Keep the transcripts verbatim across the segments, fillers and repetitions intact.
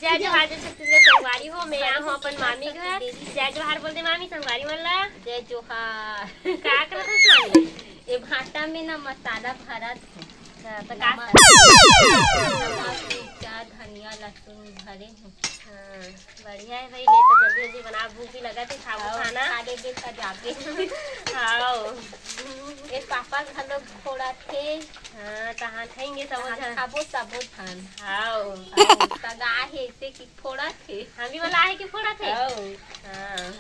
जय जोहार, जय छत्तीसगढ़ संगवारी हो। मैं आए हूँ अपन मामी घर। जय जोहार बोल दे मामी संगवारी मन ला। जय जोहार। का करत हस मामी? ये भाटा में ना मसाला भरत हूँ। अच्छा, तो का नमक, नमक, मिर्चा, धनिया, लहसुन भरे हूँ। हाँ, बढ़िया है भाई, ले तो जल्दी जल्दी बना, भूख भी लगत है, खाबो खाना। खा लेबे त जाबे। हाँ। ये पापा घलो फोड़त हे। हाँ, तहाँ खाएंगे सब झन। खाबो सबो झन। हाँ। तगा हे इसे कि फोड़त हे। हाँ, भी वाला आहे कि फोड़त हे? हाँ।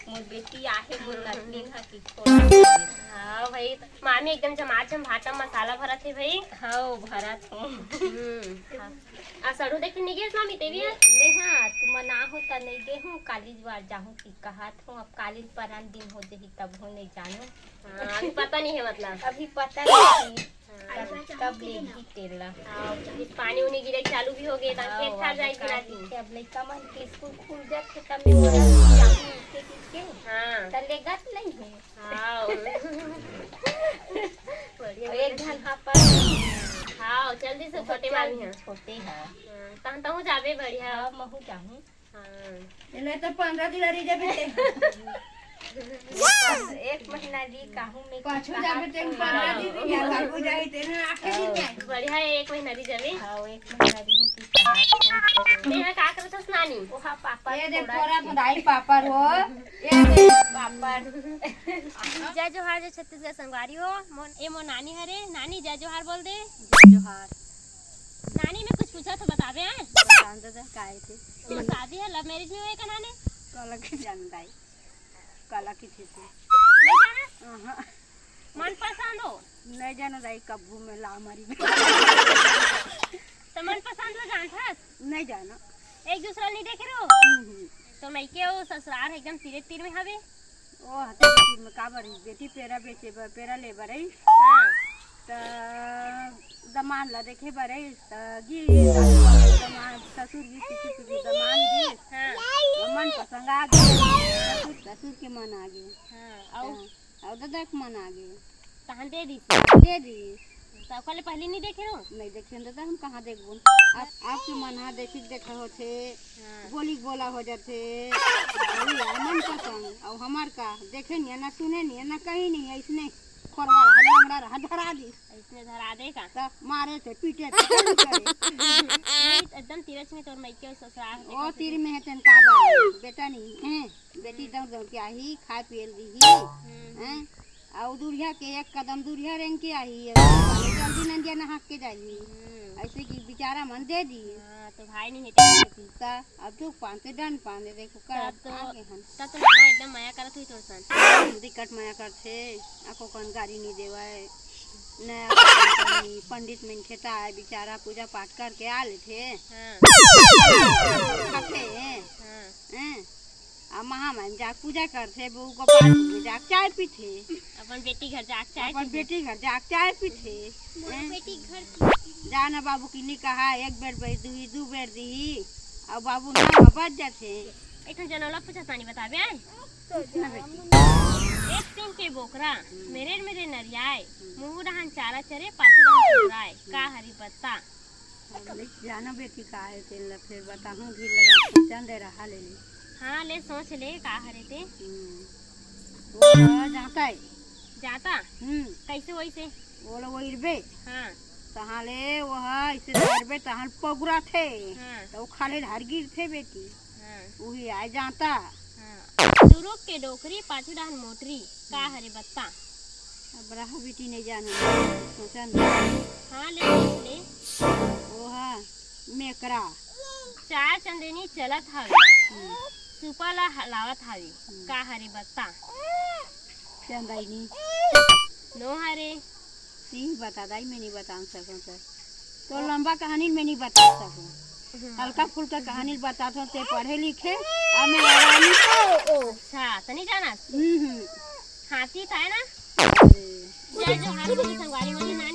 मोर बेटी आहे, मोर नतनीन हा कि फोड़त हे। हाँ भाई, मामी एकदम जमाजम भाटा मसाला भरत हे भाई। हाँ, भरत हूँ। हम्म। हाँ। आ सड़ू देखे नहीं गेस मामी तेवी है? मैं हाँ, तुम ना हो त नहीं गे हूँ, काली बार जाहूँ कि कहत हूँ, अब काली परन दिन हो जही तब हो नहीं जानू। हाँ, अभी पता नहीं है मतलब। अभी पता नहीं। हाँ। तब, तब ले भी तेल ला। हाँ, ये पानी उनी गिरे चालू भी हो गए, तब हाँ, खेत खार जाए बिना दिन। अब लइका मन के स्कूल खुल जात हे, तब मैं बोला कि जाऊँ इसके किसके? हाँ। त लेगत नहीं है। हाँ। बढ़िया, एक घन हापा। हाँ, चल दी सब छोटे मामी हैं। छोटे हैं। हाँ, तहन तहूँ जाबे बढ़िया। हाँ, महू जाहूँ। हाँ। एले तो पंद्रह दिन रही जाबे ते। एक महीना दी काहू में पाछू जाबे ते पंद्रह दिन या लागू जाई ते ना आठ दिन में। बढ़िया है, एक महीना दी जाबे। हाँ, एक महीना दी की कहा। ते यहाँ का करत हस नानी? ओहा पापड़ ये दे फोड़ा फोड़ा के। फोड़ाई पापड़ हो। ये दे पापड़। जय जोहार, जय छत्तीसगढ़ संगवारी हो। मोन, ए मोर नानी हरे। नानी, जय जोहार बोल दे। जय जोहार। नानी, मैं कुछ पूछा तो बताबे, आय? जान दे, काहे थे? तोर शादी है, love marriage में होए का नानी? काला के जान दाई। काला की थी थे। नहीं जाना? हाँ। मन पसंद हो? नहीं जाना दाई, कब्बू में ला मारी। तो मन पसंद हो जानत हस? नहीं जाना। एक दूसरा नहीं देखे रहो? हम्म, हम्म। तो मइके अउ ससुराल एकदम तीरे तीर में हवे। ओ, हते तीर में काबर ही? बेटी पेरा बेचे बर, पेरा ले बर आई। हाँ। त दमान ला देखे बर आई, त गी दमान, ससुर गी, किसी की दमान दी। हाँ। मन पसंद आ गए। ससुर, ससुर के मन आ गए। हाँ, अउ? हाँ। अउ ददा के मन आ गे। तहन दे दिस? दे दिस। त ओकर ले पहले नहीं देखे रहो? नहीं देखे दादा, हम कहाँ देखबो? आप, आपके मन हा देखी देखा होथे, हाँ। बोली बोला हो जाथे। अउ यार मन पसंद, अउ हमार का देखे नहीं, ना सुने नहीं, ना कहीं नहीं, ऐसने खोरवा रहा, लंगड़ा रहा, धरा दिस। ऐसने धरा दे का? त मारे थे, पीटे थे, सब करे। नहीं, एकदम तीरथ में तोर मइके अउ ससुराल ओ देखा तीर में है तेन काबर, बेटा नहीं है। बेटी दौड़ दौड़ के आही, खाए पिए ल दीही, हम्म। हैं? अउ दूरिहा के एक कदम दूरिहा रेंग के आही, अउ जल्दी नंदिया नहा के जाही। हम्म। ऐसे कि बेचारा मन दे दी। हाँ, तो भाई नहीं है तेरे को। त अब तू पान से डन पान दे, देखो, कर तब तो, आगे हन। तब तो नाना एकदम मया करत हुई तोर सन। बिकट मया करथे, अको कन गारी नहीं देवय, न अको कन पंडित मन खेता है, बेचारा पूजा पाठ करके आ लेथे। हाँ। खाथे। हाँ। हैं? आ महामाई में जाके पूजा करथे, वो गोपाल में जाके चाय पीथे। अपन बेटी घर जाके चाय अपन पीथे। बेटी घर जाके चाय पीथे। मोर हैं? बेटी घर की। जा ना बाबू की नी कहा, एक बेर बेर दुही, दू बेर दिही, अउ बाबू ना बच जाथे। एक ठन जनौला पूछत पानी बताबे आय। पूछ ना बेटी। एक सिंग के बोकरा, हम्म। मेरे मेरे नरियाए, हम्म। मुहू डहान चारा चरे, पाछू डहान चराए, हम्म। का हरी पत्ता? अब ले जाना बेटी का है, तेन ला फिर बताहूँ, भीड़ लगा के चंदे रहा ले ले। हाँ, ले सोच ले, का हरे ते? हम्म। वो जाता है। जाता? हम्म। कैसे वैसे? वो लो वो इरबे। हाँ। तहाँ ले वो है, इसे धरबे, तहाँ पगुरा थे। हाँ। तो वो खाले धार गिर थे बेटी। हाँ। उही आय जाता। हाँ। सुरुक के डोकरी, पाछू डहान मोटरी, का हरे बत्ता? अब रहा बेटी नहीं जानो, सोचन। हाँ, ले, ले, ले। ओहा, मेकरा। चार चंदेनी चलत हवे, हम्म। सुपा ला हलावत हवे, हम्म। का हरे बत्ता? चंदैनी। नो हरे। नहीं बता दाई, मैं नहीं बता सकूँ तो। तो लंबा कहानी मैं नहीं बता सकूँ। हम्म। हल्का फुल्का कहानी बताथों, ते पढ़े लिखे, आ मैं आराम से। अच्छा, त नहीं जाना? हम्म, हम्म। हाथी था ना? अरे। जय जोहार, बोली संगवारी, बोली ना।